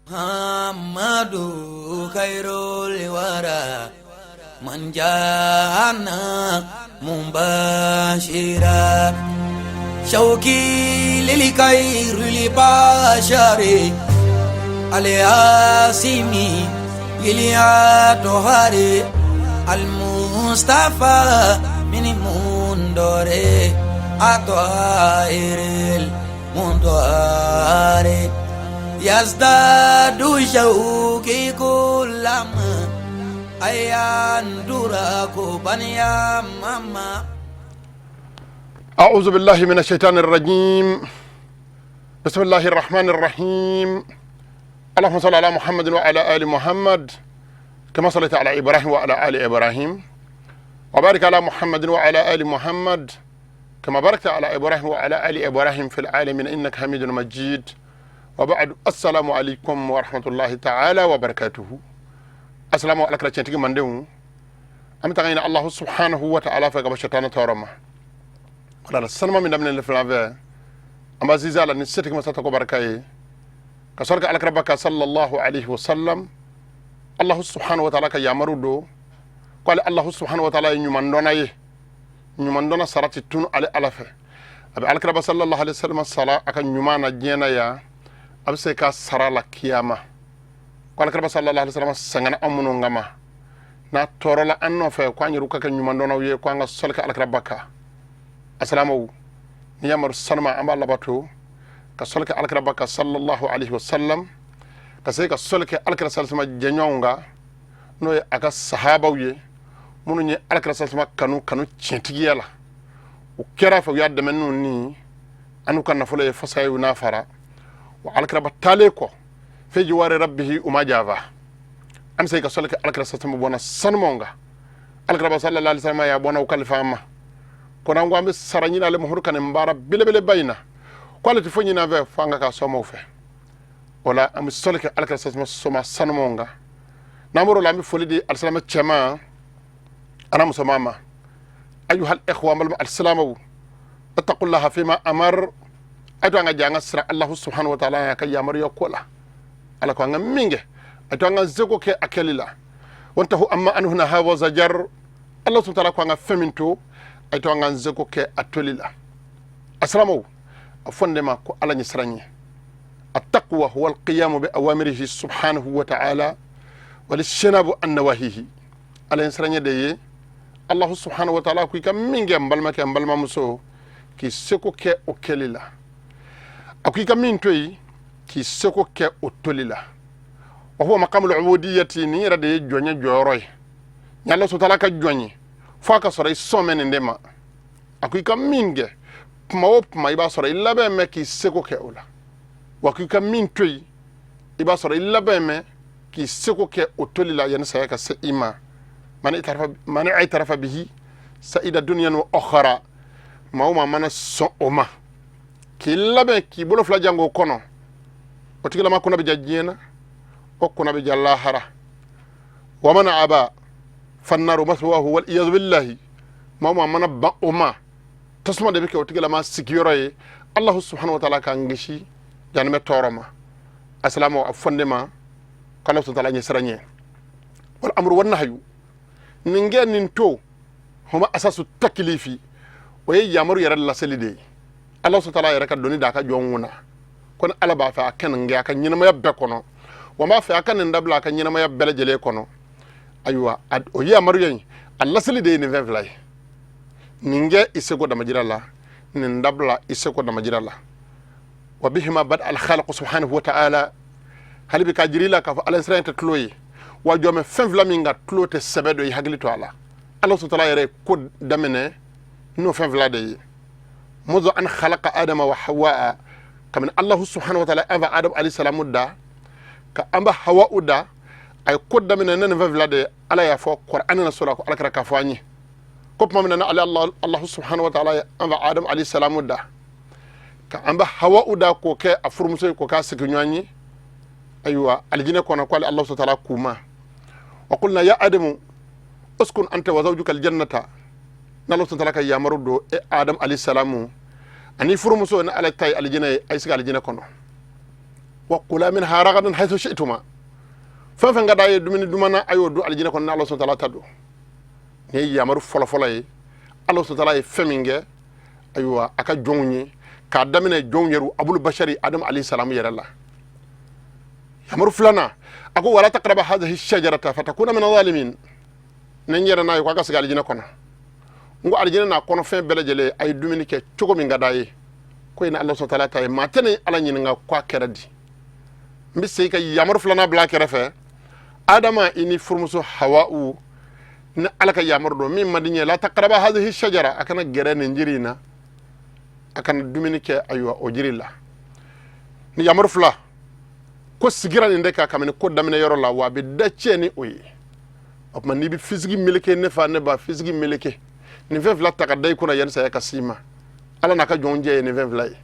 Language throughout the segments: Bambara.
Muhammadu khairul wara man jana mubashira shauki lil khairil bashari alyasimi iliatohari almustafa min mundore atoairil mundoare yazdadu shauki kulama ayandura kubaniya mama. أعوذ بالله من الشيطان الرجيم. بسم الله الرحمن الرحيم. اللهم صل على محمد وعلى آل محمد كما صليت على إبراهيم وعلى آل إبراهيم، وبارك على محمد وعلى آل محمد كما باركت على إبراهيم وعلى آل إبراهيم في العالمين إنك حميد مجيد. وبعد، السلام عليكم ورحمة الله تعالى وبركاته. السلام عليكم tiɲɛtigi mandenw. An bɛ taga ɲini Allahu subhanahu wa ta'ala fɛ ka bɔ shetana tɔɔrɔ ma. Wala sanuma min daminɛ filan fɛ, an b'a zizi a la ni setigi masa tɔgɔ barika ye, ka sɔrɔ ka alakira ka sallallahu alaihi wa sallam. Allahu subhanahu wa ta'ala ka yamaru do ko ale Allahu subhanahu wa ta'ala ye ɲuman dɔnna ye, ɲuman dɔnna sara ti tunu ale Ala fɛ. A bɛ alakira sallallahu alaihi wa sallam sara a ka ɲuman na diɲɛ na yan, a bɛ se ka sara la kiyama. Ko alakira sallallahu alaihi wa sallam sɛgɛnna an minnu kama, n'a tɔɔrɔla an nɔfɛ, ko an yɛrɛ ka kɛ ɲuman dɔnnaw ye, ko an ka sɔli kɛ alakira ba kan. Asalamaw ni yamaru sanuma, an b'a labato ka sɔli kɛ alakira ba kan sallallahu alaihi wa sallam, ka se ka sɔli kɛ alakira sallallahu jɛɲɔgɔnw kan, n'o ye a ka sahabaw ye, minnu ye alakira sallallahu kanu kanu tiɲɛtigiya la. U kɛra fɛ, u y'a dɛmɛ n'u ni an n'u ka nafolo ye, fasaya ye n'a fara wa alakira ba taalen kɔ fi jiwari rabbihi, u ma jafa. An bɛ se ka sɔli kɛ alakira sallallahu bɔnna sanumanw kan. Alakira ba sallallahu alaihi wa sallam y'a bɔnna u kalifa an ma ko n'an ko an bɛ sara ɲini ale Muhamadu ka nin baara belebeleba in na, ko ale tɛ foyi ɲini an fɛ fo an ka k'a sɔmaw fɛ. O la, an bɛ sɔli kɛ alakira sallallahu sɔma sanumanw kan. N'an bɔr'o la, an bɛ foli di alisilamɛ cɛman ana musoman ma. Ayuhal ikhwa, an balima alisilamɛw, ittaqullaha fima amar. A to an ka jɛ an ka siran Allahu subhanahu wa ta'ala ya ka yamaruya ko la. Ala ko an ka min kɛ, a to an ka seko kɛ a kɛli la. Wantahu amma anhu naha wa zajar. Allah subhanahu wa ta'ala ko an ka fɛn min to, a to an ka seko kɛ a toli la. Asalamaw, a fɔ de ma ko Ala ɲɛ siran ɲɛ. التقوى هو القيام بأوامره سبحانه وتعالى والاجتناب عن نواهيه. Ala ɲɛ siran ɲɛ de ye Allah subhanahu wa ta'ala ko i ka min kɛ, n balimakɛ, n balimamuso, k'i seko kɛ o kɛli la. A ko i ka min to yen, k'i seko kɛ o toli la. Wa huwa maqamul ubudiyati. Nin yɛrɛ de ye jɔn ye jɔyɔrɔ ye ni Allah subhanahu wa ta'ala ka jɔn ye, fo a ka sɔrɔ i sɔn mɛ nin de ma. A ko i ka min kɛ kuma o kuma, i b'a sɔrɔ i labɛn mɛ k'i seko kɛ o la. Wa k'i ka min to yen, i b'a sɔrɔ i labɛn mɛ k'i seko kɛ o toli la, yanni saya ka se i ma. Man i'tarafa bihi sa'ida dunyan wa ukhra. Maa o maa mana sɔn o ma k'i labɛn k'i bolo fila jango kɔnɔ, o tigilama kunna bɛ ja diɲɛ na, o kunna bɛ ja lahara. Wa man aba fannaru maswahu wal iyadu billahi. Maa o maa mana ban o ma, tasuma de bɛ kɛ o tigilama sigiyɔrɔ ye. Allahu subhanahu wa ta'ala k'an kisi janimɛ tɔɔrɔ ma. Asalamu, a fɔ ne ma k'Ala subhanahu wa ta'ala ɲɛ siran ɲɛ. Wal amru wan nahyu, nin kɛ nin to, huma asasu takilifi. O ye yamaru yɛrɛ laseli de ye. Ala subhanahu wa ta'ala yɛrɛ ka doni da a ka jɔn kunna ko ni Ala b'a fɛ a ka nin kɛ a ka ɲɛnamaya bɛɛ kɔnɔ, wa n b'a fɛ a ka nin dabila a ka ɲɛnamaya bɛɛ lajɛlen kɔnɔ. Ayiwa, o ye yamaruya in a laseli de ye nin fɛn fila ye: nin kɛ i seko damajira la, nin dabila i seko damajira la. Wa bihima bada al khaliq subhanahu wa ta'ala. Hali bi k'a jira i la k'a fɔ Ala siran tɛ tulo ye wa jɔmɛ fɛn fila min ka tulo tɛ sɛbɛ dɔ, i hakili to a la. Ala subhanahu wa ta'ala yɛrɛ ye ko daminɛ n'o fɛn fila de ye. Muzu an khalaqa Adama wa Hawa, kabini Allahu subhanahu wa ta'ala an fa Adam alayhi salamu da ka an ba Hawa da, a ye ko daminɛ ne nin fɛn fila de ye. Ala y'a fɔ Qur'an na sura ko Ala kɛra k'a fɔ an ye ko tuma min na ale Allahu subhanahu wa ta'ala ye an fa Adam alayhi salamu da ka an ba Hawa da k'o kɛ a furumuso ye, k'o k'a sigiɲɔgɔn ye, ayiwa, alijinɛ kɔnɔ, ko ale Allahu subhanahu wa ta'ala k'u ma: wa qulna ya Adamu uskun anta wa zawjuka aljannata. N'Ala subhanahu wa ta'ala ka yamaru don e Adam alayhi salamu ani furumuso ni Ala ta ye alijinɛ ye, a ye sigi alijinɛ kɔnɔ. Wa kula minha ragadan haythu shi'tuma. Fɛn fɛn ka d'a ye dumuni duman na, a y'o dun alijinɛ kɔnɔ. N'Ala subhanahu wa ta'ala ta don, nin ye yamaru fɔlɔfɔlɔ ye Ala subhanahu wa ta'ala ye fɛn min kɛ, ayiwa, a ka jɔnw ye, k'a daminɛ jɔnw yɛrɛ abul bashari Adam alayhi salam yɛrɛ la. Yamaru filanan, a ko wala taqraba hadhihi shajarata fatakuna min zalimin. Ne n yɛrɛ n'a ye ko a ka sigi alijinɛ kɔnɔ, n ko alijinɛ n'a kɔnɔfɛn bɛɛ lajɛlen, a ye dumuni kɛ cogo min ka d'a ye. Ko in Ala subhanahu wa ta'ala ta ye, maa tɛ ne Ala ɲininka ko a kɛra di. N bɛ segin ka yamaru filanan bila a kɛrɛfɛ. Adama, i ni furumuso Hawa'u, ni Ala ka yamaru don min man di n ye, la taqraba hadhihi shajara, a kana gɛrɛ nin jiri in na, a kana dumuni kɛ, ayiwa, o jiri la. Ni yamaru fila ko sigira nin de kan kabini ko daminɛ yɔrɔ la, wa a bɛ da cɛ ni o ye. O tuma n'i bɛ fisigi meleke, ne fa ne ba, fisigi meleke, nin fɛn fila ta ka da i kunna yanni saya ka s'i ma. Ala n'a ka jɔnw jɛ ye nin fɛn fila ye.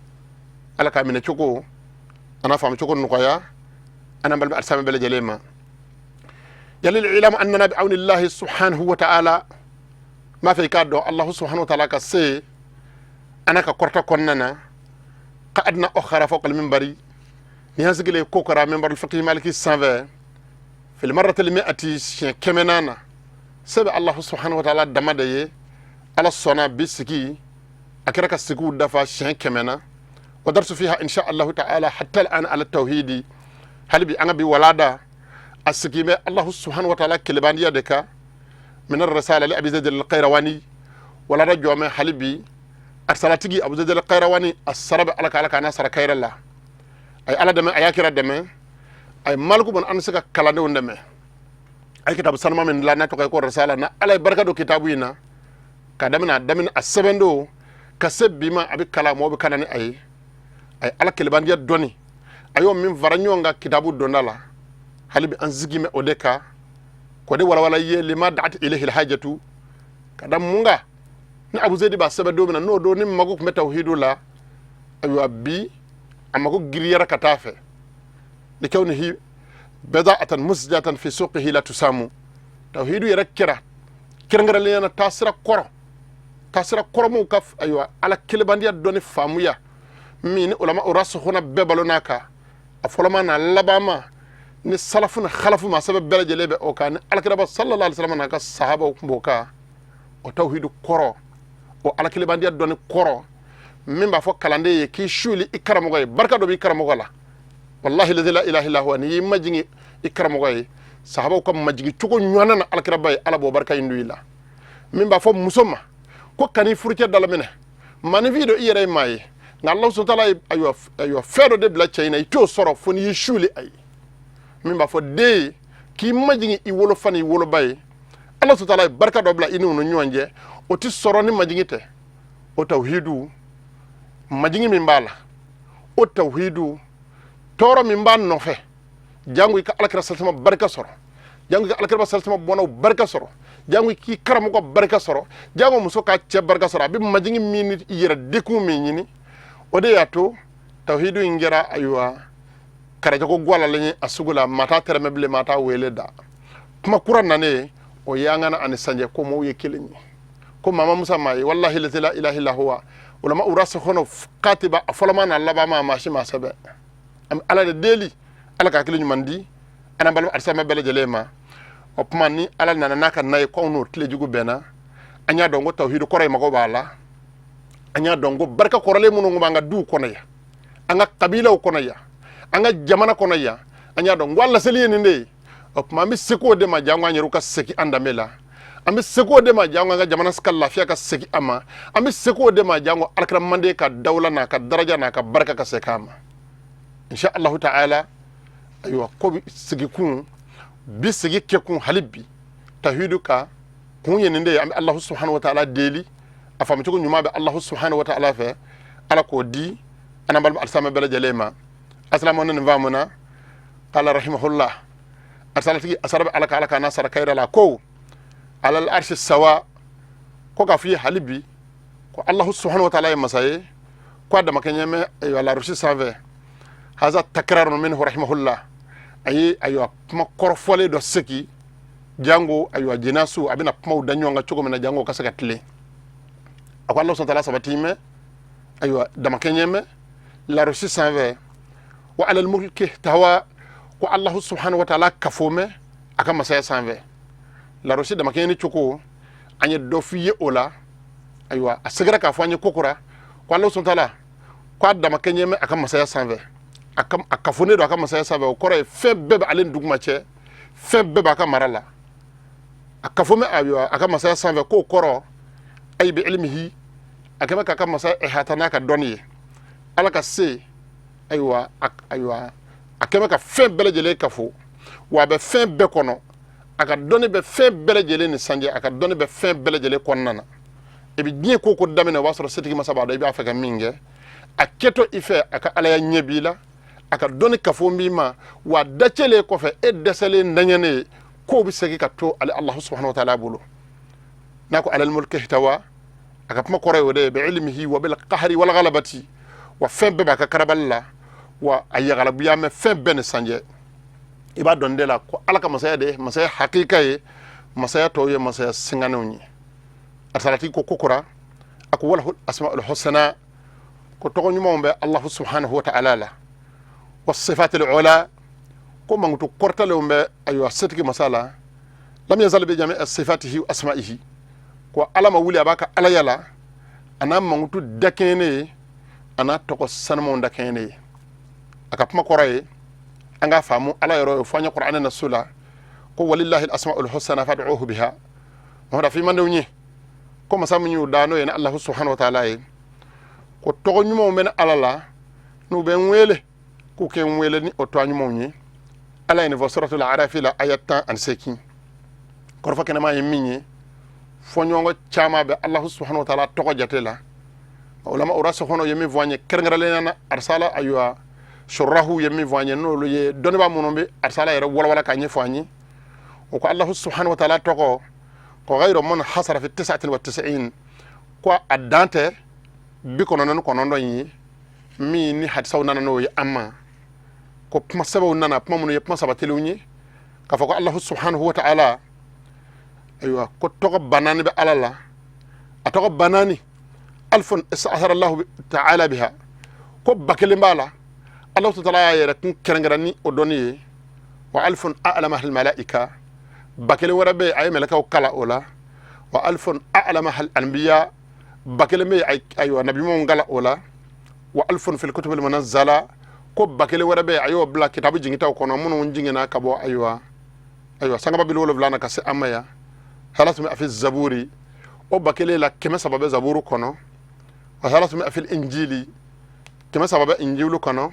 Ala k'a minɛ cogo a n'a faamu cogo nɔgɔya an n'an balima alisilamɛ bɛɛ lajɛlen ma. Yalil ilamu annana bi awnillahi subhanahu wa ta'ala. N b'a fɛ i k'a dɔn Allahu subhanahu wa ta'ala ka se a n'a ka kɔrɔta kɔnɔna na. Ka adna okhara fawqa al-minbari, ni y'an sigilen ko kɛra minbar fiqh maliki sanfɛ fil marratil mi'ati, siɲɛ kɛmɛnan na, se bɛ Allahu subhanahu wa ta'ala dama de ye. Ala sɔnna bi sigi a kɛra ka sigiw dafa siɲɛ 100 na. Wa darsu fiha insha Allahu ta'ala hatta al'an ala tawhidi. Hali bi an ka bi walada a sigi bɛ Allahu subhanahu wa ta'ala kelebandiya de kan, min ar-risala li Abi Zaid al-Qayrawani. Walada jɔmɛ hali bi a salatigi Abu Zaid al-Qayrawani, a sara bɛ Ala ka, Ala ka n'a sara kayira la. A ye Ala dɛmɛ, a y'a kira dɛmɛ, a ye maliku bɔn an bɛ se ka kalandenw dɛmɛ. A ye kitabu sanuma min dilan n'a tɔgɔ ye ko risala na, Ala ye barika don kitabu in na ka daminɛ a daminɛ a sɛbɛn don ka se bi ma, a bɛ kalan, mɔgɔw bɛ kalan ni a ye. A ye Ala kelebandiya dɔnni, a y'o min fara ɲɔgɔn kan kitabu donda la, hali bi an sigi bɛ o de kan k'o de walawala ye. Lima da'at ilayhi alhajatu, ka da mun kan ni Abu Zedi b'a sɛbɛn don min na, n'o don ni mago tun bɛ tawhidu la, ayiwa, bi a mago giriyara ka taa fɛ. Likawnihi bida'atan musjatan fi suqihi la tusamu. Tawhidu yɛrɛ kɛra kɛrɛnkɛrɛnnenya na taasira kɔrɔ, taasira kɔrɔmaw ka, ayiwa, Ala kelebandiya dɔnni faamuya min ni ulama rasikhuna bɛɛ balo n'a kan, a fɔlɔma n'a labanma, ni salafu ni khalafu maa sɛbɛn bɛɛ lajɛlen bɛ o kan, ni alakiraba sallallahu alaihi wasallam n'a ka sahabaw tun b'o kan. O tawhidu kɔrɔ, o Ala kelebandiya dɔnni kɔrɔ min b'a fɔ kalanden ye k'i suuli i karamɔgɔ ye, barika dɔ b'i karamɔgɔ la. Wallahi lazi la ilaha illa huwa, n'i y'i majigin i karamɔgɔ ye, sahabaw ka majigi cogo ɲɔgɔnna na alakiraba ye, Ala b'o barika in don i la. Min b'a fɔ muso ma ko kan'i furucɛ dalaminɛ, maaninfin don, i yɛrɛ ye maa ye, nka Alahu subahana taala ye, ayiwa, fɛn dɔ de bila cɛ in na, i t'o sɔrɔ fo n'i y'i suuli a ye. Min b'a fɔ den ye k'i majigin i wolofa ni i woloba ye, Ala subahana taala ye barika dɔ bila i n'u ni ɲɔgɔn cɛ, o tɛ sɔrɔ ni majigin tɛ. O tawhidu majigin min b'a la, o tawhidu tɔɔrɔ min b'a nɔfɛ, jango i ka alakira salisama barika sɔrɔ, jango i ka alakira salisama bɔnnaw barika sɔrɔ, jango i k'i karamɔgɔ barika sɔrɔ, jango muso ka cɛ barika sɔrɔ, a bɛ majigin min ni yɛrɛ dekun min ɲini, o de y'a to tawhidu in kɛra, ayiwa, karajako gwalalen ye a sugu la. Maa t'a tɛrɛmɛ bilen, maa t'a wele da. Kuma kura nanen o ye an kana ani sanjɛ ko maaw ye kelen ye, ko mama musa maa ye. Wallahi lazi la ilaha illa huwa, ulama rasikhuna katiba a fɔlɔma n'a labanma, maa si ma sɛbɛn. An bɛ Ala de deli, Ala ka hakili ɲuman di an n'an balima alisilamɛ bɛɛ lajɛlen ma. O tuma ni Ala nana n'a ka na ye ko anw n'o tile jugu bɛnna, an y'a dɔn ko tawhidu kɔrɔ ye mago b'a la. An y'a dɔn ko barika kɔrɔlen minnu b'an ka duw kɔnɔ yan, an ka kabilaw kɔnɔ yan, an ka jamana kɔnɔ yan, an y'a dɔn ko a laseli ye nin de ye. O tuma an bɛ se k'o de ma jango an yɛrɛw ka segin an danbe la. An bɛ se k'o de ma jango an ka jamana ka lafiya ka segin a ma. An bɛ se k'o de ma jango alakira manden ka dawula n'a ka daraja n'a ka barika ka segin a ma, insha Allahu ta'ala. Ayiwa, ko sigikun bi sigi kɛkun hali bi tawhidu ka kun ye nin de ye. An bɛ Allahu subhanahu wa ta'ala deli, a faamucogo ɲuman bɛ Allahu subhanahu wa ta'ala fɛ, Ala k'o di an n'an balima alisilamɛ bɛɛ lajɛlen ma. Asilamɛw, ne nin faamuna. Qala rahimahullah, asalatigi asara bɛ Ala ka, Ala ka n'a sara kayira la, ko alal arsi sawa, ko k'a f'i ye hali bi ko Allahu subhanahu wa ta'ala ye masa ye, ko a damakɛɲɛ bɛ, ayiwa, larusi sanfɛ. Haza takrarun minhu rahimahullah. A ye, ayiwa, kuma kɔrɔfɔlen dɔ segi jango, ayiwa, jinasu a bɛna kumaw da ɲɔgɔn kan cogo min na jango ka se ka tilen. A ko Allahu subhanahu wa ta'ala sabati mɛ, ayiwa, damakɛɲɛ mɛ larusi sanfɛ. Wa alal mulki ihtawa, ko Allahu subhanahu wa ta'ala kafo mɛ a ka masaya sanfɛ. Larosi damakɛɲɛni cogo, an ye dɔ f'i ye o la. Ayiwa, a segira k'a fɔ an ye kokura ko Allahu subhanahu wa ta'ala ko a damakɛɲɛ mɛ a ka masaya sanfɛ, a kafonen don a ka masaya sanfɛ. O kɔrɔ ye fɛn bɛɛ bɛ ale ni duguma cɛ, fɛn bɛɛ b'a ka mara la. A kafo mɛ, ayiwa, a ka masaya sanfɛ, k'o kɔrɔ ayi bi ilmihi, a kɛmɛ k'a ka masaya ihata n'a ka dɔnni ye. Ala ka se, ayiwa, ayiwa, a kɛmɛ ka fɛn bɛɛ lajɛlen kafo, wa a bɛ fɛn bɛɛ kɔnɔ. A ka dɔnni bɛ fɛn bɛɛ lajɛlen ni sanjɛ, a ka dɔnni bɛ fɛn bɛɛ lajɛlen kɔnɔna na. I bɛ diɲɛ ko ko daminɛ, o b'a sɔrɔ setigi masa b'a dɔn i b'a fɛ ka min kɛ. A kɛtɔ i fɛ, a ka alaya ɲɛ b'i la, a ka dɔnni kafo b'i ma, wa dacɛlen kɔfɛ, e dɛsɛlen daɲɛnen ye, kow bɛ segin ka to ale Alahu subahana wa taala bolo. N'a ko alal mulki ihtawa, a ka kuma kɔrɔ ye o de ye, bi ilmihi wa bil qahri wal ghalabati, wa fɛn bɛɛ b'a ka karabali la, wa a yagalabuya mɛ fɛn bɛɛ ni sanjɛ. I b'a dɔn de la ko Ala ka masaya de ye masaya hakika ye, masaya tɔw ye masaya singanenw ye. Arisalatigi ko kokura, a ko walahu asmaul husna, ko tɔgɔ ɲumanw bɛ Allahu subhanahu wa ta'ala la, wa sifatil ula, ko mankutu kɔrɔtalenw bɛ, ayiwa, setigi masa la. Lam yazal bi jami'i sifatihi wa asma'ihi, ko Ala ma wuli a b'a ka alaya la, a n'a mankutu dakɛɲɛnen ye, a n'a tɔgɔ sanumanw dakɛɲɛnen ye. A ka kuma kɔrɔ ye an k'a faamu, Ala yɛrɛ y'o fɔ an ye Kuranɛ nasu la ko walillahi al-asma'ul husna fad'uhu biha. Mamadu, f'i mandenw ye ko masa min y'u da, n'o ye ni Allahu subhanahu wa ta'ala ye, ko tɔgɔ ɲumanw bɛ ni Ala la, n'u bɛ n wele, k'u kɛ n wele ni o tɔgɔ ɲumanw ye. Ala ye nin fɔ suratul Arafi la, aya 18. Kɔrɔfɔ kɛnɛma ye min ye, fɔɲɔgɔnkɔ caman bɛ Allahu subhanahu wa ta'ala tɔgɔ jate la. Ulama urasihuna ye min fɔ an ye kɛrɛnkɛrɛnnenya na, arisala, ayiwa, surahu ye min fɔ an ye, n'olu ye dɔnnibaa minnu bɛ arisala yɛrɛ walawala k'a ɲɛfɔ an ye, o ko Allahu subhanahu wa ta'ala tɔgɔ ko ghayru munhasara fi tisatin wa tis'in, ko a dan tɛ 99 in ye min ni hadisaw nana n'o ye an ma, ko kuma sɛbɛnw nana, kuma minnu ye kuma sabatilenw ye, k'a fɔ ko Allahu subhanahu wa ta'ala, ayiwa, ko tɔgɔ 4000 bɛ Ala la. A tɔgɔ 4000, alfun ista'thara Allahu ta'ala biha, ko 1000 b'a la, Allahu ta'ala y'a yɛrɛ kun kɛrɛnkɛrɛn ni o dɔnni ye, wa alfun a'lamaha al-malaika, 1000 wɛrɛ bɛ yen, a ye mɛlɛkɛw kala o la, wa alfun a'lamaha al-anbiya, 1000 bɛ yen, ayiwa, nabiɲumanw kala o la, wa alfun fil kutubil munazzala, ko 1000 wɛrɛ bɛ yen, a y'o bila kitabu jigitaw kɔnɔ minnu jiginna ka bɔ, ayiwa, sankaba 70 na ka se an ma yan. Thalathumia fi zaburi, o 1000 la 300 bɛ zaburu kɔnɔ, wa thalathumia fil injili, 300 bɛ injilu kɔnɔ,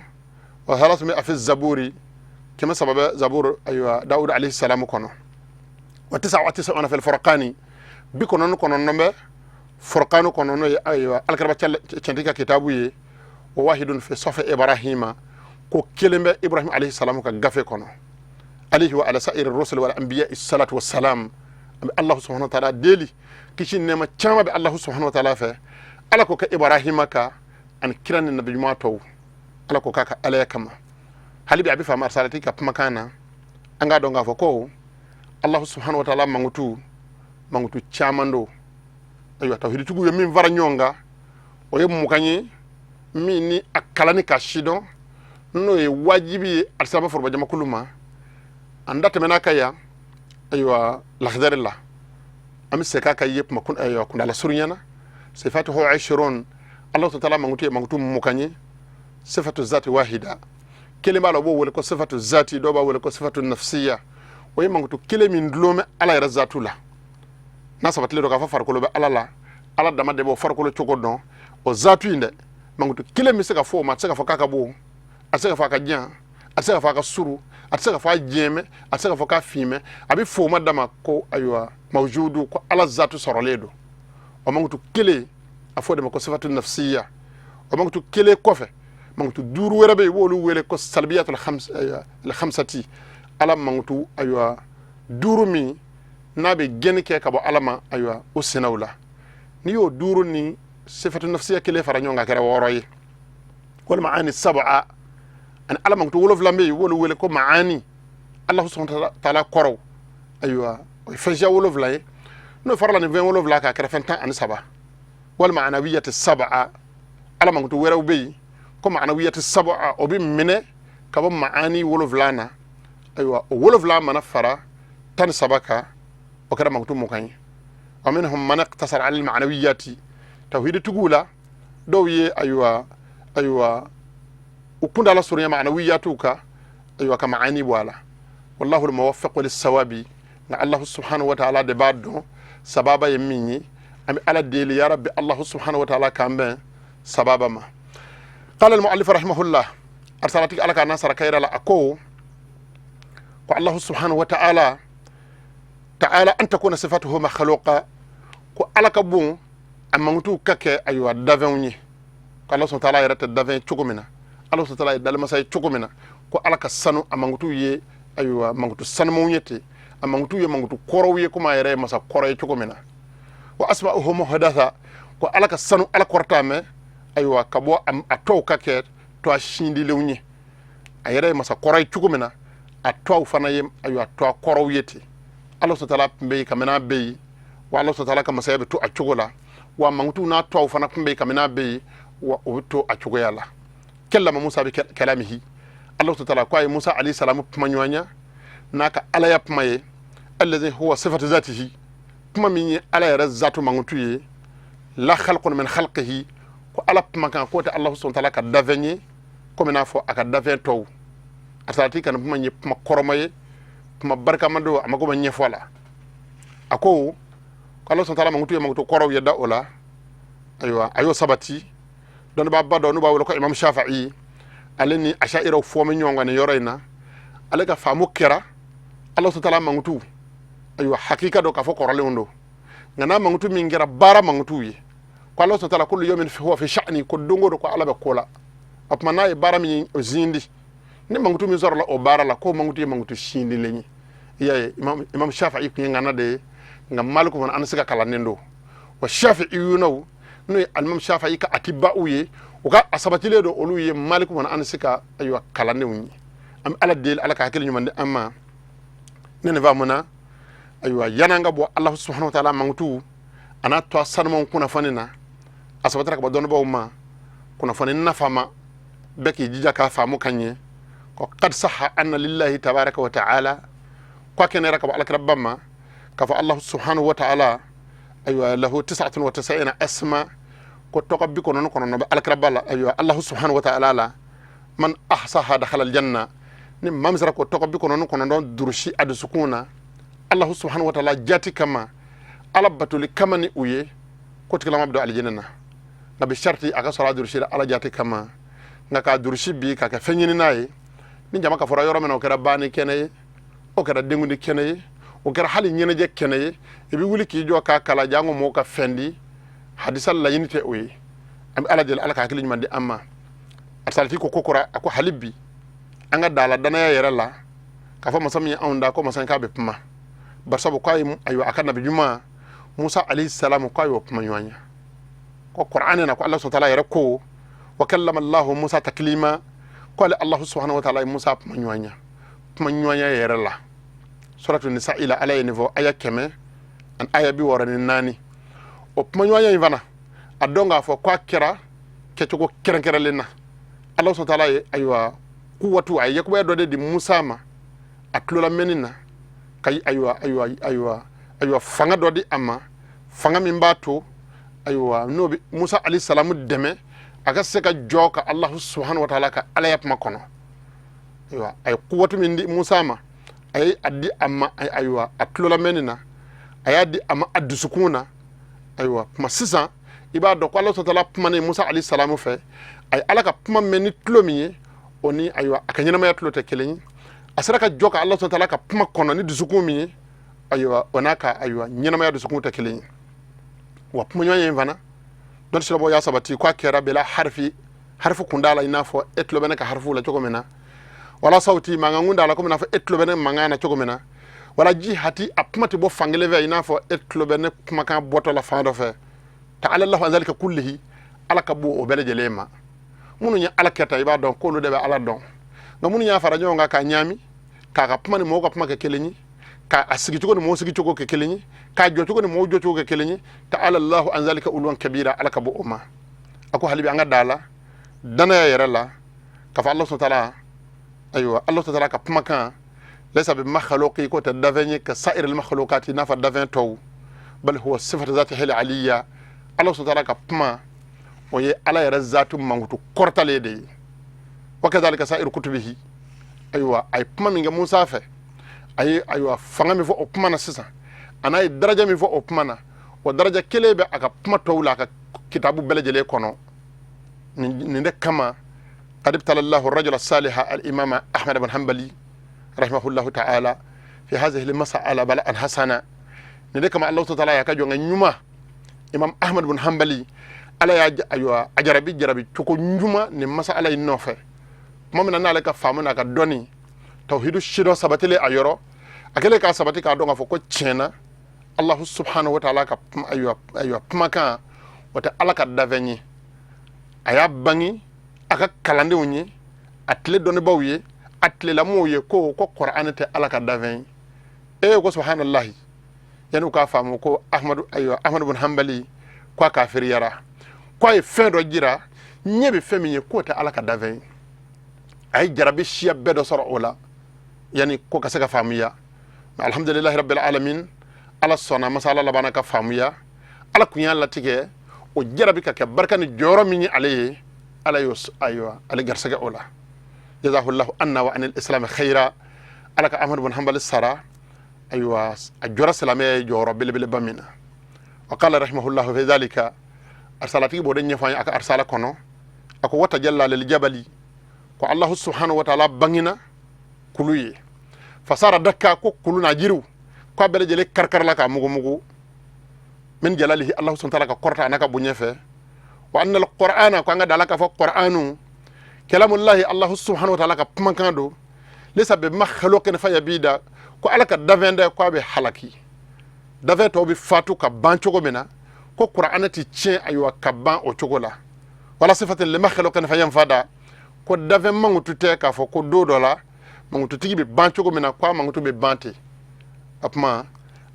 wa thalathumia fi zaburi, 300 bɛ zaburu, ayiwa, Dawud alayhi salamu kɔnɔ, wa tisa wa tis'una fil furqani, 99 bɛ furqanu kɔnɔ, n'o ye, ayiwa, alakiraba cɛntigi ka kitabu ye, wa wahidun fi suhufi Ibrahima, ko kelen bɛ Ibrahim alayhi salamu ka gafe kɔnɔ, alayhi wa ala sa'iri rusul wal anbiya salatu wassalam. An bɛ Allahu subhanahu wa ta'ala deli, kisi nɛɛma caman bɛ Allahu subhanahu wa ta'ala fɛ, Ala k'o kɛ Ibrahima kan ani kira ni nabi ɲuman tɔw, Ala k'o k'a ka alaya kama. Hali bi a bɛ faamu arisalati ka kumakan na, an k'a dɔn k'a fɔ ko Allahu subhanahu wa ta'ala mankutu caman don. Ayiwa, tawhiditigiw ye min fara ɲɔgɔn kan, o ye 20 ye, min ni a kalanni ka sidɔn, n'o ye wajibi ye alisilama forobajamakulu ma. An da tɛmɛna ka yan, ayiwa, lahadari la, an bɛ segin a kan ye kuma kun, ayiwa, kundala surunya na. Sifatuhu ishirun, Allahu ta'ala mankutu ye mankutu 20 ye. Sifatu zati wahida, kelen b'a la, u b'o wele ko sifatu zati, dɔw b'a wele ko sifatu nafsiya. O ye mankutu kelen min dulon bɛ Ala yɛrɛ zatu la, n'a sabatilen don k'a fɔ farikolo bɛ Ala la, Ala dama de b'o farikolo cogo dɔn. O zatu in dɛ, mankutu kelen bɛ se ka fɔ o ma, a tɛ se ka fɔ k'a ka bon, a tɛ se ka fɔ a ka jan, a tɛ se ka fɔ a ka suru, a tɛ se ka fɔ a jɛmɛ, a tɛ se ka fɔ k'a finmɛ. A bɛ fɔ o ma dama ko, ayiwa, mawjudu, ko Ala zatu sɔrɔlen don. O mankutu kelen, a fɔ o de ma ko sifatu nafsiya. O mankutu kelen kɔfɛ, mankutu duuru wɛrɛ bɛ yen, i b'olu wele ko salbiyatul khamsati, Ala mankutu, ayiwa, duuru min n'a bɛ gɛnni kɛ ka bɔ Ala ma, ayiwa, o sinaw la. N'i y'o duuru ni sifatu nafsiya kelen fara ɲɔgɔn kan, a kɛra wɔɔrɔ ye. Walima ani sab'a, ani Ala mankutu wolonwula bɛ yen, i b'olu wele ko maani, Allahu subhanahu wa ta'ala kɔrɔw, ayiwa, o ye fɛn siya wolonwula ye. N'o farala nin fɛn wolonwula kan, a kɛra fɛn 13. Walima anawiyati sab'a, Ala mankutu wɛrɛw bɛ yen ko maanawiyati sab'a, o bɛ minɛ Ka bɔ maani 7 na, ayiwa, o 7 mana fara 13 kan, o kɛra mankutu 20 ye. Wa minhum man iqtasara ala almanawiyati. Tawhidi tigiw la, dɔw ye, ayiwa, u kundala surunya manawiyatuw kan, ayiwa, ka maani bɔ a la. Wallahu almuwaffiqu lissawabi. Nka Allahu subhanahu wa ta'ala de b'a dɔn sababa ye min ye. An bɛ Ala deli, ya rabbi, Allahu subhanahu wa ta'ala k'an bɛn sababa ma. Qala almuallif rahimahullah, arsalatigi, Ala k'a n'a sara kayira la, a ko ko Allahu subhanahu wa ta'ala ta'ala an takuna sifatuhu makhluqa, ko Ala ka bon a mankutuw ka kɛ, ayiwa, dafɛnw ye, ko Ala subhanahu wa ta'ala yɛrɛ tɛ dafɛn cogo min na, Ala subhanahu wa ta'ala ye dalimasa ye cogo min na, ko Ala ka sanu, a mankutuw ye, ayiwa, mankutu sanumanw ye ten, a mankutu ye mankutu kɔrɔw ye, komi a yɛrɛ ye masa kɔrɔ ye cogo min na. Wa asma'uhu muhdatha, ko Ala ka sanu, Ala kɔrɔta mɛn, ayiwa, ka bɔ a tɔw ka kɛ tɔgɔ sindilenw ye. A yɛrɛ ye masa kɔrɔ ye cogo min na, a tɔw fana ye, ayiwa, tɔgɔ kɔrɔw ye ten. Ala subhanahu wa ta'ala tun bɛ yen kabini a bɛ yen, wa Ala subhanahu wa ta'ala ka masaya bɛ to a cogo la, wa mankutu n'a tɔw fana tun bɛ yen kabini a bɛ yen, wa o bɛ to a cogoya la. Kallama Musa bi kalamihi, Ala subhanahu wa ta'ala ko a ye Musa alayhi salamu kuma ɲɔgɔnya n'a ka Alaya kuma ye, allazi huwa sifatu zatihi, kuma min ye Ala yɛrɛ zatu mankutu ye, la khalqun min khalqihi, ko Ala kumakan k'o tɛ Ala subhanahu wa ta'ala ka dafɛn ye komi n'a fɔ a ka dafɛn tɔw. A sarati ka nin kuma ye kuma kɔrɔma ye, kuma barikama don, a mako bɛ ɲɛfɔ la. A ko ko Ala subhanahu wa ta'ala mankutu ye mankutu kɔrɔw ye da o la. Ayiwa, a y'o sabati. Dɔnnibaaba dɔ n'u b'a wele ko Imam Shafi'i, ale ni Asha'iraw fɔmi ɲɔgɔn kan nin yɔrɔ in na. Ale ka faamu kɛra Ala subhanahu wa ta'ala mankutu, ayiwa, hakika dɔ k'a fɔ kɔrɔlenw don, nka n'a mankutu min kɛra baara mankutu ye, ko Ala subhanahu wa ta'ala kullu yawmin huwa fi sha'ni, ko don o don ko Ala bɛ ko la. O tuma n'a ye baara min zindi, ni mankutu min sɔrɔla o baara la, k'o mankutu ye mankutu sindilen ye. I y'a ye, Imam Shafi'i tun ye ŋana de ye, nka Maliku fana an se ka kalannen don. Wa Shafi'iyunaw, n'o ye alimam Shafi'i ka atiba'u ye, u ka a sabatilen don, olu ye Maliku fana an se ka, ayiwa, kalandenw ye. An bɛ Ala deli, Ala ka hakili ɲuman di an ma. Ne nin faamuna, ayiwa, yan'an ka bɔ Ala subhanahu wa ta'ala mankutu a n'a tɔ sanumanw kunnafoni na, a sabatira ka bɔ dɔnnibaaw ma kunnafoni nafama bɛɛ k'i jija k'a faamu ka ɲɛ, ko qad sahha anna lillahi tabaraka wa ta'ala, ko a kɛnɛyara ka bɔ alakiraba ma k'a fɔ Allahu subhanahu wa ta'ala, ayiwa, lahu tis'atun wa tis'ina asma, ko tɔgɔ 99 bɛ alakiraba la, ayiwa, Allahu subhanahu wa ta'ala la, man ahsaha dakhala aljanna, ni maa min sera k'o tɔgɔ 99 durusi a dusukun na Allahu subhanahu wa ta'ala jati kama, Ala batoli kama ni u ye, ko tigilama bɛ don alijinɛ na. Nka bi sariti a ka sɔrɔ a durusi la Ala jati kama. Nka k'a durusi bi ka kɛ fɛn ɲini n'a ye, ni jama ka fɔra yɔrɔ min na, o kɛra banni kɛnɛ ye, o kɛra denkundi kɛnɛ ye, o kɛra hali ɲɛnajɛ kɛnɛ ye, i bɛ wuli k'i jɔ k'a kala janko mɔgɔw ka fɛn di, hadisa laɲini tɛ o ye. An bɛ Ala deli, Ala ka hakili ɲuman di an ma. A salati ko ko kura, a ko hali bi an ka da la danaya yɛrɛ la k'a fɔ masa min ye anw da, ko masa in k'a bɛ kuma, barisabu k'a ye, ayiwa, a ka nabi ɲuman Musa alayhi salamu, k'a y'o kuma ɲɔgɔn ye, ko Qur'an na ko Allah subhanahu wa ta'ala yɛrɛ ko wa kallama Allahu Musa taklima, ko ale Allah subhanahu wa ta'ala ye Musa kuma ɲɔgɔn ye, kuma ɲɔgɔnya yɛrɛ la. Suratu Nisa ila Ala ye nin fɔ, aya 164. O kuma ɲɔgɔnya in fana, a dɔn k'a fɔ k'a kɛra kɛcogo kɛrɛnkɛrɛnlen na. Allah subhanahu wa ta'ala ye, ayiwa, kuwatu, a ye yakubaya dɔ de di Musa ma a tulola mɛnni na, ka, ayiwa, fanga dɔ di a ma, fanga min b'a to, ayiwa, n'o bɛ Musa alayhi salamu dɛmɛ a ka se ka jɔ ka Allah subhanahu wa ta'ala ka Alaya kuma kɔnɔ. Ayiwa, a ye kuwatu min di Musa ma, a ye a di a ma, ayiwa, a tulola mɛnni na, a y'a di a ma a dusukun na. Ayiwa, kuma sisan i b'a dɔn ko Allah subhanahu wa ta'ala kumanen Musa alayhi salamu fɛ, a ye Ala ka kuma mɛn ni tulo min ye, o ni, ayiwa, a ka ɲɛnamaya tulo tɛ kelen ye. A sera ka jɔ ka Allah subhanahu wa ta'ala ka kuma kɔnɔ ni dusukun min ye, ayiwa, o n'a ka, ayiwa, ɲɛnamaya dusukun tɛ kelen ye. Wa kumaɲɔgɔnya in fana, dɔnni sirabɔ y'a sabati k'a kɛra bɛla harifi harifu kun t'a la, i n'a fɔ e tulo bɛ ne ka harifu la cogo min na, wala sawuti mankan kun t'a la, komi n'a fɔ e tulo bɛ ne mankan na cogo min na, wala jihati, a kuma tɛ bɔ fan kelen fɛ, i n'a fɔ e tulo bɛ ne kumakan bɔtɔ la fan dɔ fɛ. Ta'ala Allahu an zalika kullihi, Ala ka bon o bɛɛ lajɛlen ma. Minnu ye Ala kɛta, i b'a dɔn k'olu de bɛ Ala dɔn, nka minnu y'a fara ɲɔgɔn kan k'a ɲaami, k'a ka kuma ni mɔgɔw ka kuma kɛ kelen ye, k'a sigicogo ni mɔgɔw sigicogo kɛ kelen ye, k'a jɔcogo ni mɔgɔw jɔcogo kɛ kelen ye, ta'ala Allahu an zalika uluwan kabira, Ala ka bɔ o ma. A ko hali bi an ka da la danaya yɛrɛ la k'a fɔ Allah subhanahu wa ta'ala Ayiwa, Ala taala ka kumakan laysa bi makhluqi, ko tɛ dafɛn ye, ka sa'iril makhluqati, n'a fɔ dafɛn tɔw, bal huwa sifatu zatihi aliyya. Ala taala ka kuma, o ye Ala yɛrɛ zatu mankutu kɔrɔtalen de ye. Wa kadhalika sa'iru kutubihi. Ayiwa, a ye kuma min kɛ Musa fɛ, a ye ayiwa fanga min fɔ o kuma na sisan, a n'a ye daraja min fɔ o kuma na, o daraja kelen bɛ a ka kuma tɔw la, a ka kitabu bɛɛ lajɛlen kɔnɔ. Nin de kama qad ibtala Allahu rajula saliha al-imama Ahmad bin Hanbali rahimahullahu ta'ala fi hadhihi al-mas'ala bala'an hasana. Nin de kama Allahu ta'ala y'a ka jɔnkɛ ɲuman Imam Ahmad bin Hanbali, Ala y'a ayiwa a jarabi jarabi cogo ɲuman nin masala in nɔfɛ. Tuma min na n'ale ka faamu n'a ka dɔnni tawhidu sidɔn sabatilen a yɔrɔ, a kɛlen k'a sabati k'a dɔn k'a fɔ ko tiɲɛ na Allahu subhanahu wa ta'ala ka ayiwa kumakan, o tɛ Ala ka dafɛn ye. A y'a bange a ka kalandenw ye, a tile dɔnnibaw ye, a tilelamɔgɔw ye, ko Kuranɛ tɛ Ala ka dafɛn ye. Ee, ko subhanallahi, yanni u k'a faamu ko Ahmadu, ayiwa, Ahmadu bin Hanbali ko a kafiriyara, ko a ye fɛn dɔ jira ɲɛ bɛ fɛn min ye k'o tɛ Ala ka dafɛn ye. A ye jarabi siya bɛɛ dɔ sɔrɔ o la yanni ko ka se ka faamuya. Alhamdulilahi rabbil alamin, Ala sɔnna masala labanna ka faamuya. Ala kun y'a latigɛ o jarabi ka kɛ barika ni jɔyɔrɔ min ye ale ye, Ala y'o ayiwa ale garisɛgɛ o la. Jazahullahu anna wa anil islam khaira. Ala ka Ahmadu bin Hanbali sara. Ayiwa, a jɔra silamɛya ye jɔyɔrɔ belebeleba min na. Wa qala rahimahullahu fi dhalika, arsalatigi b'o de ɲɛfɔ an ye a ka arsala kɔnɔ. A ko wa tajalla lil jabali, ko Allahu subhanahu wa ta'ala bangina kulu ye, fasara dakka, ko kulu n'a jiriw ko a bɛɛ lajɛlen karikarila k'a mugumugu, min jalalihi, Allahu subhanahu wa ta'ala ka kɔrɔta a n'a ka bonya fɛ. Wa anna alqur'ana, ko an ka da la k'a fɔ Qur'anu kalamullahi, Allahu subhanahu wa ta'ala ka kumakan don, laysa bi makhluqin fa yabida, ko Ala ka dafɛn dɛ ko a bɛ halaki, dafɛn tɔw bɛ fatu ka ban cogo min na, ko Qur'ana ti tiɲɛ ayiwa ka ban o cogo la. Wala sifatin li makhluqin fa yanfada, ko dafɛn mankutu tɛ k'a fɔ ko don dɔ la mankututigi bɛ ban cogo min na, ko a mankutu bɛ ban ten. O tuma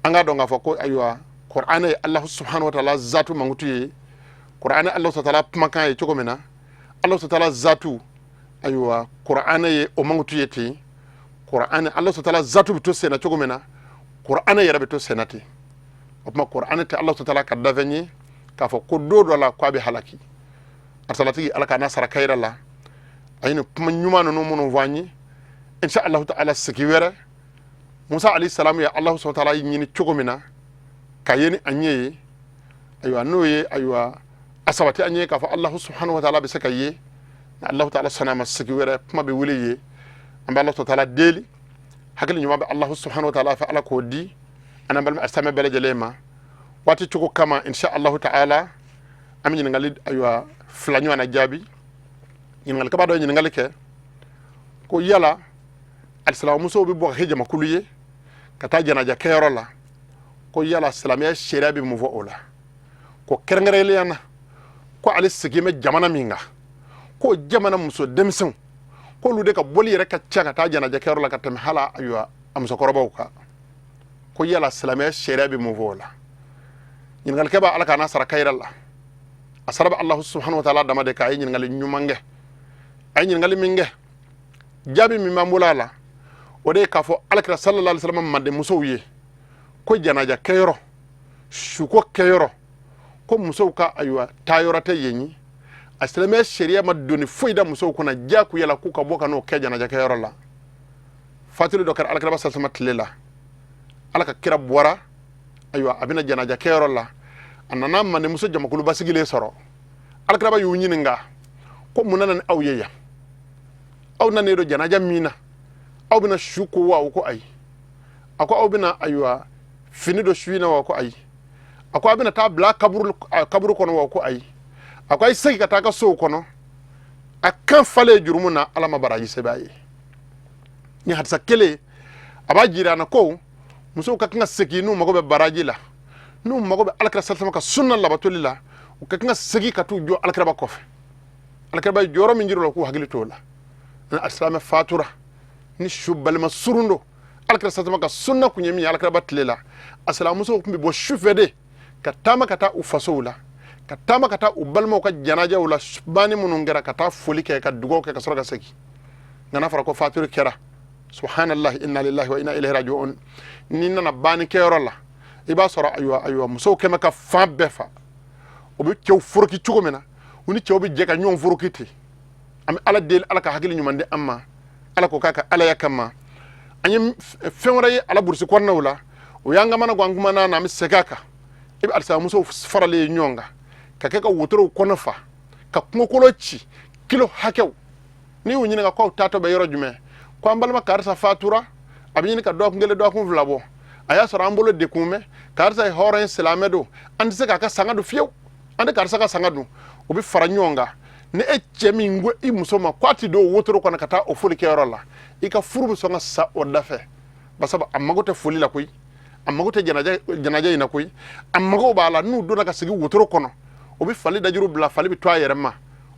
an k'a dɔn k'a fɔ ko ayiwa Qur'ana ye Allahu subhanahu wa ta'ala zatu mankutu ye, Qur'ana Allahu subhanahu wa ta'ala kumakan ye cogo min na, Allahu subhanahu wa ta'ala zatu, ayiwa, Qur'ana ye o mankutu ye ten. Qur'ana Allahu subhanahu wa ta'ala zatu bɛ to senna cogo min na, Qur'ana yɛrɛ bɛ to senna ten. O tuma Qur'ana tɛ Allahu subhanahu wa ta'ala ka dafɛn ye k'a fɔ ko don dɔ la k'a bɛ halaki. Arsalatigi, Ala k'a n'a sara kayira la. A ye nin kuma ɲuman ninnu minnu fɔ an ye, insha Allahu ta'ala, sigi wɛrɛ, Musa alayhi salam ye Allahu subhanahu wa ta'ala ɲini cogo min na ka ye ni a ɲɛ ye, ayiwa, n'o ye ayiwa a sabati an ye k'a fɔ Allahu subhanahu wa ta'ala bɛ se ka ye, ni Allahu ta'ala sɔnna a ma, sigi wɛrɛ kuma bɛ wuli ye. An bɛ Allahu ta'ala deli, hakili ɲuman bɛ Allahu subhanahu wa ta'ala fɛ, Ala k'o di an n'an balima alisilamɛ bɛɛ lajɛlen ma. Waati cogo kama, insha Allahu ta'ala, an bɛ ɲininkali ayiwa fila ɲɔgɔn na jaabi. Ɲininkali kaba dɔ ye ɲininkali kɛ ko yala alisilamusow bɛ bɔ ka kɛ jamakulu ye ka taa janaja kɛyɔrɔ la, ko yala silamɛya sariya bɛ mun fɔ o la? Ko kɛrɛnkɛrɛnnenya na, ko ale sigilen bɛ jamana min kan, ko jamana muso denmisɛnw, k'olu de ka bɔli yɛrɛ ka ca ka taa janaja kɛyɔrɔ la ka tɛmɛ hala ayiwa a musokɔrɔbaw kan, ko yala silamɛya sariya bɛ mun fɔ o la? Ɲininkalikɛ b'a Ala k'a n'a sara kayira la. A sara bɛ Alahu subhanahu wa taala dama de kan. A ye ɲininkali ɲuman kɛ. A ye ɲininkali min kɛ, jaabi min b'an bolo a la, o de ye k'a fɔ Alakira sallallahu alaihi wasallam mandenmusow ye ko janaja kɛyɔrɔ, suko kɛyɔrɔ, ko musow ka ayiwa taayɔrɔ tɛ yen ye. A silamɛya sariya ma doni foyi da musow kunna diyagoya la k'u ka bɔ ka n'o kɛ janaja kɛyɔrɔ la. Fatuli dɔ kɛra Alakira sallallahu alaihi wasallam tile la. Ala ka kira bɔra, ayiwa, a bɛna janaja kɛyɔrɔ la, a nana mandenmuso jamakuluba sigilen sɔrɔ. Alakiraba y'u ɲininka ko mun nana ni aw ye yan? Aw nanen don janaja min na, aw bɛna su ko wa? O ko ayi. A ko aw bɛna ayiwa fini don su in na wa? Ko ayi. A ko aw bɛna taa bila kaburu kɔnɔ wa? Ko ayi. A ko a ye segin ka taa ka sow kɔnɔ. A kan falen jurumu na, Ala ma baraji sɛbɛn a ye. Ni hadisa kelen a b'a jira an na ko musow ka kan ka segin n'u mago bɛ baraji la, n'u mago bɛ Alakira sallallahu alaihi wasallam ka sunna labatoli la, u ka kan ka segin ka t'u jɔ Alakiraba kɔfɛ. Alakiraba ye jɔyɔrɔ min jira u la, k'u hakili t'o la. Ni alisilamɛ fatura, ni su balima surun don, Alakira sallallahu alaihi wasallam ka sunna kun ye min ye Alakiraba tile la, a silamɛmusow tun bɛ bɔ su fɛ de ka taama ka taa u fasow la, ka taama ka taa u balimaw ka janajaw la, banni minnu kɛra, ka taa foli kɛ, ka dugaw kɛ, ka sɔrɔ ka segin. Nka n'a fɔra ko fatuli kɛra, subhanallah, inna lillahi wa inna ilayhi raji'un. N'i nana banni kɛyɔrɔ la, i b'a sɔrɔ ayiwa musow kɛmɛ ka fan bɛɛ fa. O bɛ cɛw foroki cogo min na, u ni cɛw bɛ jɛ ka ɲɔgɔn foroki ten. An bɛ Ala deli, Ala ka hakili ɲuman di an ma, Ala ko k'a ka alaya kama. An ye fɛn wɛrɛ ye ala burusi kɔnɔnaw la, o y'an kamana gan kuma na, an bɛ segin a kan. I bɛ alisilamusow faralen ye ɲɔgɔn kan ka kɛ ka wotorow kɔnɔ fa, ka kungokolo ci kilo hakɛw. N'i y'u ɲininka k'aw taatɔ bɛ yɔrɔ jumɛn, ko an balima karisa fatura, a bɛ ɲini ka dɔgɔkun kelen, dɔgɔkun fila bɔ, a y'a sɔrɔ an bolo dekun mɛ karisa ye hɔrɔn ye, silamɛ don, an tɛ se k'a ka sanga dun fiyewu, an tɛ karisa ka sanga dun. U bɛ fara ɲɔgɔn kan. Ni e cɛ min ko i muso ma k'a ti don wotoro kɔnɔ ka taa o foli kɛyɔrɔ la, i ka furu bɛ sɔn ka sa o da fɛ. Basabu a mago tɛ foli la koyi, a mago tɛ janaja in na koyi, a mago b'a la n'u donna ka sigi wotoro kɔnɔ, o bɛ fali dajuru bila, fali bɛ to a yɛrɛ ma,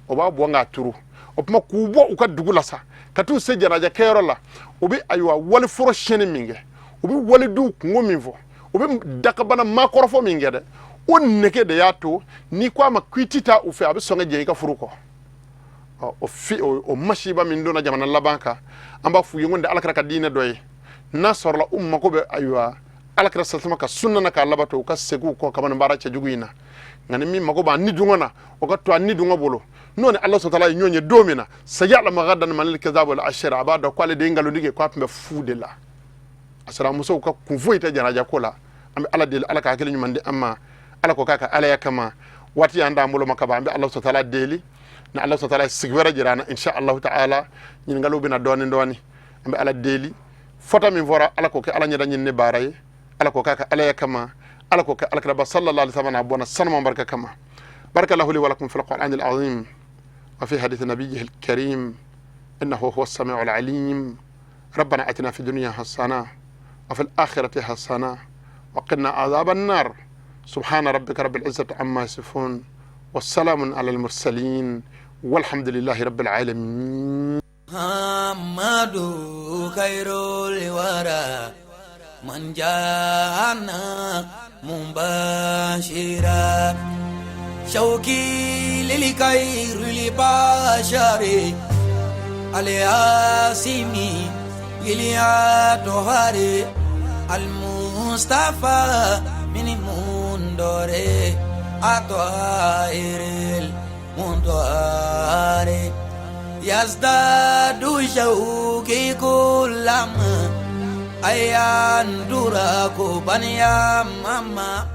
o b'a bɔ k'a turu. O tuma k'u bɔ u ka dugu la sa ka t'u se janaja kɛyɔrɔ la, u bɛ ayiwa waliforo siyɛnni min kɛ, u bɛ waliduw kunko min fɔ, u bɛ dakabana maakɔrɔfɔ min kɛ dɛ, o nege de y'a to n'i ko a ma k'i ti taa u fɛ, a bɛ sɔn ka jɛn i ka furu kɔ. O fi o masiba min donna jamana laban kan, an b'a f'u ye ko nin tɛ Alakira ka diinɛ dɔ ye. N'a sɔrɔla u mako bɛ ayiwa Alakira sasama ka sunna na k'a labato, u ka segin u kɔ ka bɔ nin baara cɛjugu in na. Nka ni min mako b'a ni dungɔ na, o ka to a ni dungɔ bolo. N'o ni Ala sɔtala ye ɲɔgɔn ye don min na, sayalamu gadan manil kazabu al ashir, a b'a dɔn k'ale de ye nkalontigɛ, k'a tun bɛ fu de la. A sɔrɔ musow ka kun foyi tɛ janaja ko la. An bɛ Ala deli, Ala ka hakili ɲuman di an ma, Ala ko k'a ka alaya kama. Waati y'an d'an bolo ma ka ban. An bɛ Ala sɔtala deli, ni Ala sɔtala ye sigi wɛrɛ jira an na, insha Allahu ta'ala, ɲininkaliw bɛna dɔɔni dɔɔni. An bɛ Ala deli, fɔta min fɔra, Ala k'o kɛ Ala ɲɛda ɲini baara ye, Ala k'o k'a ka alaya kama, Ala k'o kɛ Alakiraba sallallahu alaihi wasallam n'a bɔnna sanuma barika kama. Barakallahu li wa lakum fil qur'anil azim wa fi hadith nabiyyihi al-karim, innahu huwa as-sami'u al-alim. ربنا اتنا في الدنيا حسنه وفي الاخره حسنه وقنا عذاب النار. سبحان ربك رب العزه عما يصفون، والسلام على المرسلين، والحمد لله رب العالمين. محمد خير الورى من جاءنا مبشرا، شوقي للخير البشر الياسمي الطهاري المصطفى من المنذر الطاهر المطهر، يزداد شوقي كلما أيان دراكو بنيا ماما.